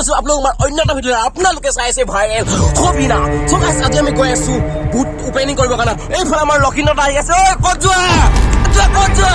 জনাইছো আপোনালোক আমাৰ অন্য এটা ভিডিঅ'। আপোনালোকে চাই আছে ভাইৰেল সবিনা। চ' গাইছ, আজি আমি গৈ আছো বুট অপেনিং কৰিবৰ কাৰণে। এইফালে আমাৰ লখিন্দত আহি আছে। ঐ, ক'ত যোৱা? যোৱা, ক'ত যোৱা?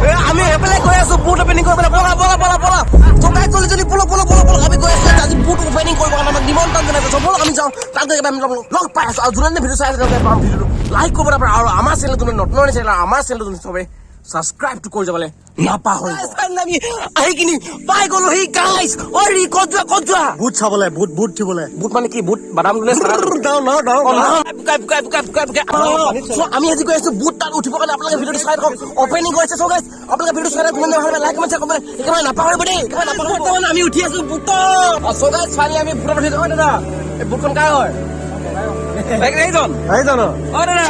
এ, আমি সেইফালে গৈ আছো বুট অপেনিং কৰিবলৈ। ব'লা ব'লা ব'লা ব'লা। চ' গাইছ, জলদি জলদি, ব'লা ব'লা ব'লা ব'লা। আমি গৈ আছো আজি বুট অপেনিং কৰিবৰ কাৰণে। আমাক নিমন্ত্ৰণ জনাইছে। চ' ব'লক, আমি যাওঁ তাত গৈ আমি লগ লগ পাই আছো। আৰু যোনে ভিডিঅ' চাই আছে, তেওঁলোকে আমাৰ ভিডিঅ'টো লাইক কৰিব নাপায় আৰু আমাৰ চেনেলটো যোনে নতুন চেনেল, আমাৰ চেনেলটো যোনে চবে ছাবস্ক্ৰাইবটো কৰি যাবলৈ নাপাহৰিব। আমি আহি কিনি পাই গ'লো সি গাইছ। ঐ ৰি, ক'ত যোৱা, ক'ত যোৱা? বুট চাবলে, বুট বুট উঠিবলে। বুট মানে কি? বুট বাদাম দিলে? বুকাই বুকাই বুকাই বুকাই বুকাই। So, আমি আজি গৈ আছো বুট তাত উঠিবৰ কাৰণে। আপোনালোকে ভিডিঅ'টো চাই থাকক, অপেনিং কৰিছে। চ' গাইছ, আপোনালোকে ভিডিঅ'টো চাই থাকক। কোনে ভাল লাইক, কমেণ্ট, শ্বেয়াৰ কৰিবলৈ একেবাৰে নাপাহৰিব দেই, একেবাৰে নাপাহৰিব। বৰ্তমান আমি উঠি আছো বুটত। চ' গাইছ, ফাইনেলি আমি বুটত উঠি। ঐ দাদা, এই বুটখন কাৰ হয়? এইজন? জানো। অ দাদা,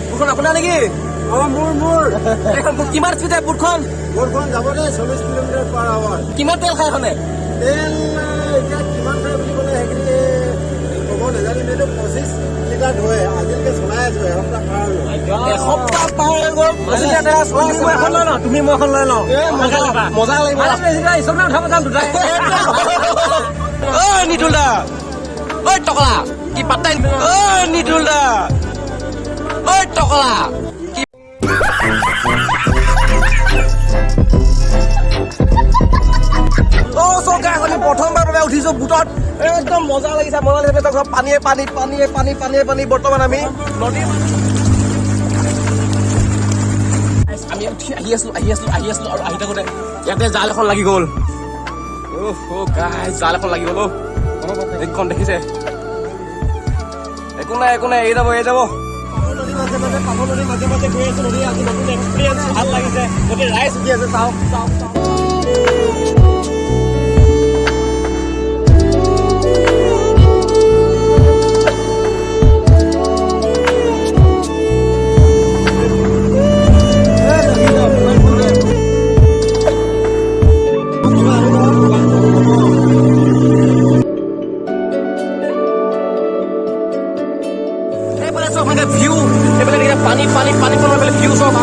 বুটখন আপোনাৰ নেকি? অ, মোৰ মোৰ। এইখন বুট কিমান স্পীড যায় বুটখন? মোৰখন যাব দেই 40 কিলোমিটাৰ পাৰ আৱাৰ। কিমান তেল খায় এইখনে? তেল এতিয়া কিমান খায় বুলি ক'লে সেইখিনি ক'ব নাজানিম। এইটো 25 লিটাৰ ধৰে। আজিলৈকে চলাই আছো, এসপ্তাহ পাৰ হৈ গ'ল। এসপ্তাহ পাৰ হৈ গ'ল, 25 লিটাৰ তেল চলাই আছো। এখন লৈ লওঁ, তুমি মই এখন লৈ লওঁ। এ, মজা মজা লাগিব। উঠাব যাম দুটাই। ঐ নিতুল দা, ঐ টকলা, কি পাত্তাই? ঐ নিতুল দা, ঐ টকলা, কি? অ চ' গাইছ, আমি প্ৰথমবাৰ বাবে উঠিছো বুটত। একদম মজা লাগিছে, মজা লাগিছে। তাৰপিছত পানীয়ে পানী, পানীয়ে পানী, পানীয়ে পানী। বৰ্তমান আমি নদীৰ, আমি উঠি আহি আছিলো, আহি আছিলো, আহি আছিলো আৰু আহি থাকোতে ইয়াতে জাল এখন লাগি গ'ল। অ' গাইছ, জাল এখন লাগি গ'ল। অ' এইখন দেখিছে? একো নাই, একো নাই, এই যাব, এই যাব। নদীৰ মাজে মাজে, পাভ নদীৰ মাজে মাজে গৈ আছো। নদী আজি নতুন এক্সপিৰিয়েঞ্চ, ভাল লাগিছে। গোটেই ৰাইজ উঠি আছে, চাওক চাওক চাওক। এইফালে চব মানে ভিউ, এইফালে দেখিছে পানী পানী পানী, এইফালে ভিউ চব।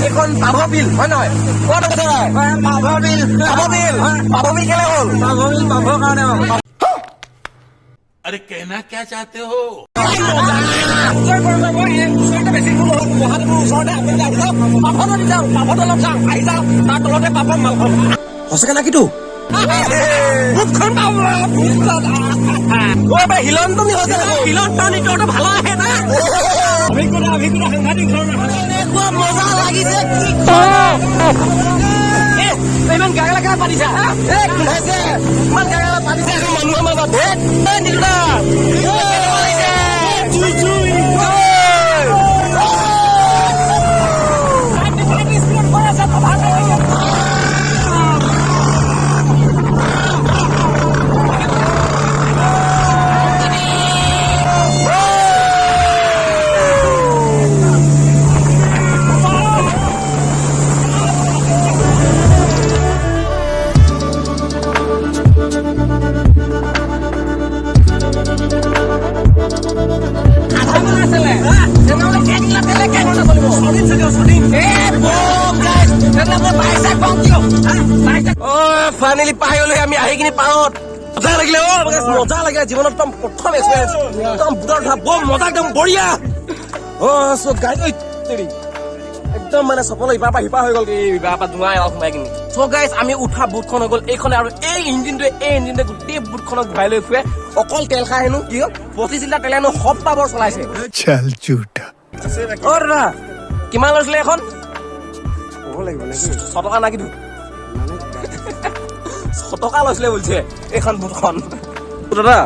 এইখন পাভ বিল হয় নহয়? ক'ত আছে? পাভ বিল। পাভ বিল, পাভ বিল কেলে হ'ল? পাভ বিল পাভৰ কাৰণে হ'ল। अरे, कहना क्या चाहते हो? ওচৰতে, বেছি দূৰ নহয়, মহাদেৱৰ ওচৰতে। আপোনালোকে আহি যাওক, পাভ নদী যাওক, পাভত অলপ যাওক, আহি যাওক, তাৰ তলতে পাব মালখন। সঁচাকে নাকিতো বুটখন পাব বুটখন। অ, এবাৰ হিলন্তনি হৈছে, হিলন্তনি তহঁতৰ ভাল আহে না? অভিজ্ঞতা অভিজ্ঞতা সাংঘাতিক ধৰণৰ। এনেকুৱা মজা লাগিছে, কি এ, ইমান গাগলা কেনে পাতিছা? এ, গোন্ধাইছে। ইমান গাগলা পাতিছে আৰু মানুহৰ মাজত। ধেৎ, এ, নিতুদা, কেনেকুৱা লাগিছে? জুই জুই। আধা ঘণ্টা আছিলে। তেনেহ'লে 1 লিটাৰ তেলে কেইঘণ্টা চলিব? ছদিন চলিব, ছদিন। এ, বম, guys। তেনেহ'লে মই বাইক চাইক পাম কিয়? হা? বাইক চাইক। অ, ফাইনেলি পাই গ'লো আমি আহি কিনি পাৰত। মজা লাগিলে অ, মজা লাগিলে। জীৱনত একদম প্ৰথম এক্সপিৰিয়েঞ্চ, একদম বুটত উঠা, বৰ মজা, একদম বঢ়িয়া। অ চ' গাইজ, ঐ তেৰি, একদম মানে চপল ইপাৰ পৰা সিপাৰ হৈ গ'ল, এই ইপাৰ পৰা ধোঁৱা এবাৰ সোমাই কিনি। চ' গাইজ, আমি উঠা বুটখন হৈ গ'ল এইখনে আৰু এই ইঞ্জিনটোৱে গোটেই বুটখনক ঘূৰাই লৈ ফুৰে। অকল তেল খাই হেনো কি হ'ল, 25 লিটাৰ তেলে হেনো সপ্তাহ বৰ চলাইছে। चल झूठा। অ দাদা, কিমান লৈছিলে এখন? ক'ব লাগিব নেকি? 6 টকা না কিন্তু 6 টকা লৈছিলে বুলিছে এইখন বুটখন। দাদা,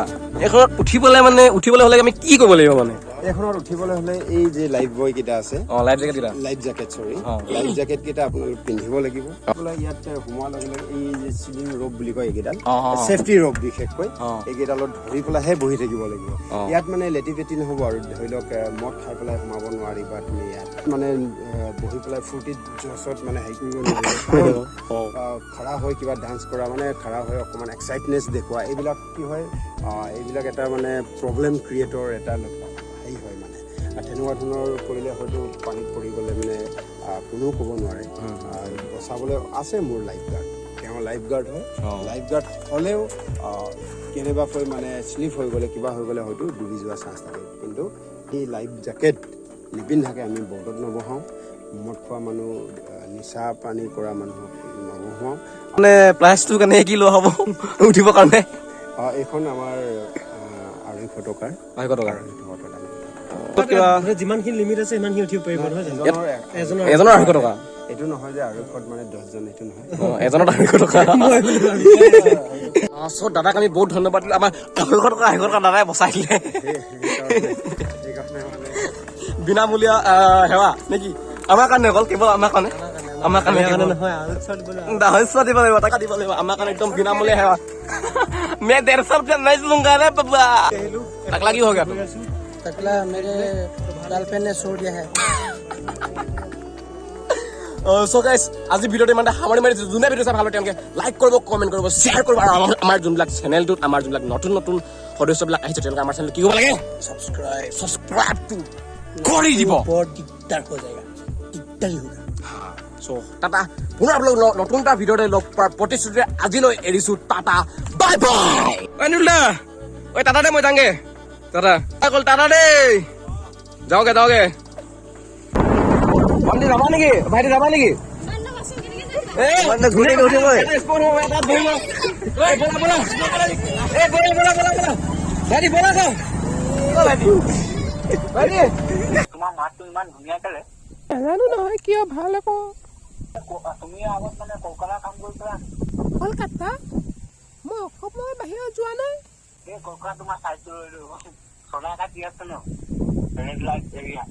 এইখনত উঠিবলৈ মানে উঠিবলৈ হ'লে আমি কি কৰিব লাগিব মানে? এইখনত উঠিবলৈ হ'লে এই যে লাইফ বয় কেইটা আছে, অ, লাইফ জেকেট কেইটা। লাইফ জেকেট, চৰি, অ। লাইফ জেকেট কেইটা আপোনালোকে পিন্ধিব লাগিব। আপোনাৰ ইয়াত সোমোৱাৰ লগে লগে এই যে চিলিং ৰ'প বুলি কয় এইকেইডাল, অ, অ, অ। চেফটি ৰ'প বিশেষকৈ, এইকেইডালত ধৰি পেলাইহে বহি থাকিব লাগিব। ইয়াত মানে লেটি পেটি নহ'ব আৰু ধৰি লওক মদ খাই পেলাই সোমাব নোৱাৰি বা তুমি ইয়াত মানে বহি পেলাই ফূৰ্তিত জচত মানে হেৰি কৰিব নোৱাৰিব। কাৰণ, খাৰা হৈ কিবা ডান্স কৰা, মানে খাৰা হৈ অকণমান এক্সাইটনেছ দেখুওৱা, এইবিলাক কি হয়, এইবিলাক এটা মানে প্ৰব্লেম ক্ৰিয়েটৰ এটা হেৰি হয় মানে। আৰু তেনেকুৱা ধৰণৰ কৰিলে হয়তো পানীত পৰি গ'লে মানে কোনেও ক'ব নোৱাৰে। বচাবলৈ আছে মোৰ লাইফ গাৰ্ড, তেওঁ তেওঁ লাইফ গাৰ্ড হয়। লাইফ গাৰ্ড হ'লেও কেনেবাকৈ মানে শ্লিপ হৈ গ'লে, কিবা হৈ গ'লে হয়তো ডুবি যোৱা চান্স থাকে। কিন্তু সেই লাইফ জেকেট নিপিন্ধাকৈ আমি ব'টত নবহাওঁ। মদ খোৱা মানুহ, নিচা পানী কৰা মানুহক নবহুৱাওঁ। মানে প্ৰাইচটো কেনেকে কি লোৱা হ'ব উঠিবৰ কাৰণে? এইখন আমাৰ 250 টকাৰ। 250 টকা। 250 টকা। কিবা মানে যিমানখিনি লিমিট আছে, সিমানখিনি উঠিব পাৰিব, নহয় জানো? এজনৰ এজনৰ। এজনৰ 250 টকা। এইটো নহয় যে 250ত মানে 10জন, এইটো নহয়। এজনত 250 টকা। চ' দাদাক আমি বহুত ধন্যবাদ দিলোঁ। আমাৰ 250 টকা, 250 টকা দাদাই বচাই দিলে। সেইকাৰণে মানে বিনামূলীয়া সেৱা নেকি আমাৰ কাৰণে? অকল কেৱল আমাৰ কাৰণে, আমাৰ কাৰণে কাৰণে কেৱল। নহয়, 250 দিব লাগিব। 250 দিব লাগিব, টকা দিব লাগিব। আমাৰ কাৰণে একদম বিনামূলীয়া সেৱা। मैं 150 रुपया नहीं लूंगा रे बाबा। टकला क्यों हो गया तुम? टकला मेरे गर्लफ्रेंड ने छोड़ दिया है। চ' গাইছ, আজি ভিডিঅ'টো ইমানতে সামৰণি মাৰিছোঁ। যোনে ভিডিঅ' চাই ভাল পায়, তেওঁলোকে লাইক কৰিব, কমেণ্ট কৰিব, শ্বেয়াৰ কৰিব আৰু আমাৰ যোনবিলাক চেনেলটোত আমাৰ যোনবিলাক নতুন নতুন সদস্যবিলাক আহিছে, তেওঁলোকে আমাৰ চেনেলটো কি কৰিব লাগে? सब्सक्राइब। ছাবস্ক্ৰাইবটো কৰি দিব। बहुत दिगदार हो जाएगा, दिगदारी होगा। চ' টাটা। পুনৰ আপোনালোক নতুন এটা ভিডিঅ'তে লগ পোৱাৰ প্ৰতিশ্ৰুতিৰে আজিলৈ এৰিছোঁ। Tata, bye bye. ঐ নুল দা, ঐ টাটা দে, মই যাওঁগে। টাটা অকল, টাটা দেই। যাওঁগে, যাওঁগে। ভণ্টি যাবা নেকি? ভাইটি যাবা নেকি? ঘূৰি উঠিবই। ব'লা ব'লা, এই ব'লা ব'লা ব'লা ব'লা ভাইটি, ব'লা যাওঁ। অ ভাইটি, ভাইটি। তোমাৰ মাতটো ইমান ধুনীয়া কেলে? নাজানো নহয় কিয় ভাল আকৌ। তুমি আগত মানে কলকাতা কাম কৰিছিলা? কলকাতা? মই অসমৰ বাহিৰত যোৱা নাই। এই কলকাতা তোমাৰ চাইছো, চলাই এটা দি আছে ন, ৰেড লাইট এৰিয়া।